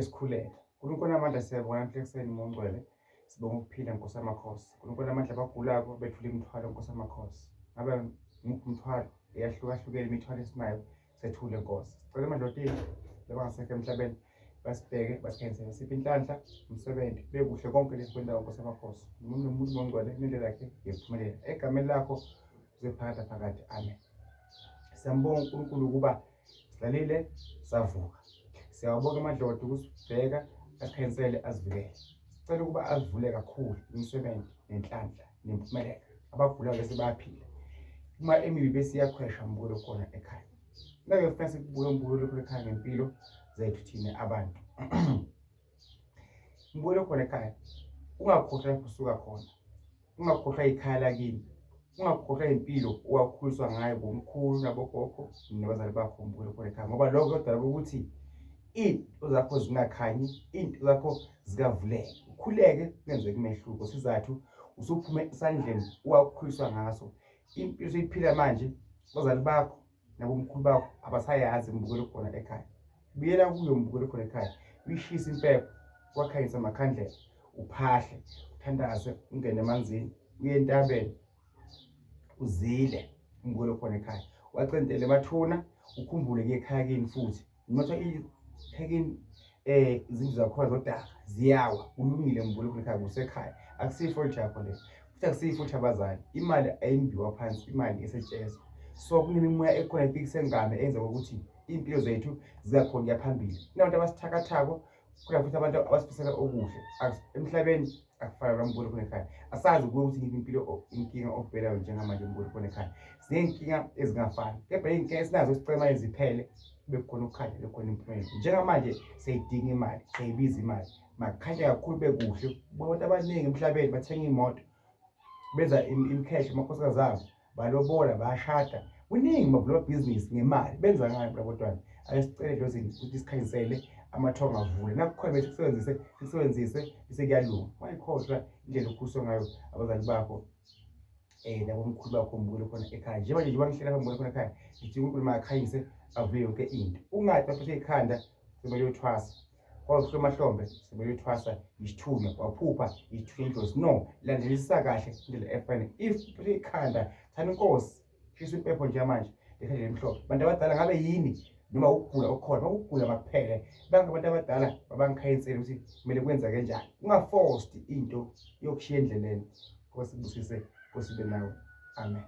Sikhuleke. Nkulunkulu namandla siyabonga namhla ekuseni mongcwele. Sibonga ukuphila Nkosi yamakhosi. Nkulunkulu namandla abagulako bethula imithwalo Nkosi yamakhosi. Ngabe nguphi umthwalo eyahlukahlukene imithwalo esinayo sethule Nkosi. Sicela emadlotini labangasekho emhlabeni basibheke basikhanyisele siphe inhlanhla umsebenzi bekuhle konke lesikwenzayo Nkosi yamakhosi. Umuntu nomuntu mongcwele nendlela yakhe yokuphumelela. Egameni lakho kuze phakade phakade. Amen. Siyambonga uNkulunkulu ukuba Silalile savuka. Siyawabonga amadloda ukusibheka asikhanyisele asivikele. Sicela ukuba avule kakhulu imisebenzi nenhlanhla nempumelelo. Abagulayo bese bayaphila. Uma emibi bese iyakhwesha mbukelo khona ekhaya. Nake funa sikubuke umbukelo khona ekhaya ngempilo zethu thina abantu. Mbukelo khona ekhaya. Ungakhohlwa lapho usuka khona. Ungakhohlwa ikhaya lakini. Ungakhohlwa impilo owakhuliswa ngayo bomkhulu nabogogo nabazali bakho mbukelo khona ekhaya ngoba lokho kudala ukuthi into zakho zingakhanyi, into zakho zikavuleka. Ukhuleke kungenzeka umehluko sizathu usuphume esandleni owakhuliswa ngaso. Impilo osuyiphila manje abazali bakho nabomkhulu bakho abasayazi mbukelo khona ekhaya. Buyela kuyo mbukelo khona ekhaya. Uyishise impepho, wakhanyisa amakhandlela, uphahle, uthandaze, ungene emanzini, uye entabeni, uzile umbukelo khona ekhaya. Wacentele emathuna, ukhumbule ke ekhaya kini futhi. Noma ekhaya kini izindlu zakhona zodaka ziyawa, kulungile mbukelo khona ekhaya kusekhaya. Akusiyo ifault yakho leyo. Futhi akusiyo ifault yabazali. Imali ayimbiwa phansi, imali isetshenzwa. So kunemimoya ekhona efika isengame enza ukuthi iy'mpilo zethu zingakhoni kuya phambili. Kunabantu abasithakathako, khona futhi abantu abasifisela okuhle. Emhlabeni akufani nambukelo khona ekhaya. Asazi kuwe ukuthi yiphi impilo inkinga obhekayo njengamanje mbukelo khona ekhaya. Siney'nkinga ezingafani, kepha iy'nkinga esinazo sicela manje ziphele kube khona ukukhanya, kube khona impumelelo. Njengamanje siyayidinga imali, siyayibiza imali. Makukhanye kakhulu bekuhle. Abantu abaningi emhlabeni bathenga iy'moto, benza imikhehlo amakhosikazi abo balobola bayashada kuningi bavula amabhizinisi ngemali benza ngayo phela kodwana ake sicele edlozini ukuthi sikhanyisele amathongo avule nakukhona bese kusebenzise sikusebenzise bese kuyalunga ungayikhohlwa indlela okhuliswe ngayo abazali bakho nabomkhulu bakho mbukele khona ekhaya njengoba nje njengoba ngihleli lapha mbukele khona ekhaya ngithi uNkulunkulu makakhanyise avule yonke into ungathi baphethe ikhanda semele uyothwasa Kwakuhle emahlombe sebeyothwasa yisithunywa waphupha yisithunywa idlozi no landelisisa kahle indlela efanele if uphethe ikhanda thana inkosi shisa impepho nje manje lekhanda elimhlophe bantu abadala ngabe yini noma ukugula okukhona ukugula makuphele banke abantu abadala babangikhanyisele ukuthi kumele kwenzeke kanjani ungaforced into yokushiya endleleni. Nkosi ibusise, Nkosi ibe nawe. Amen.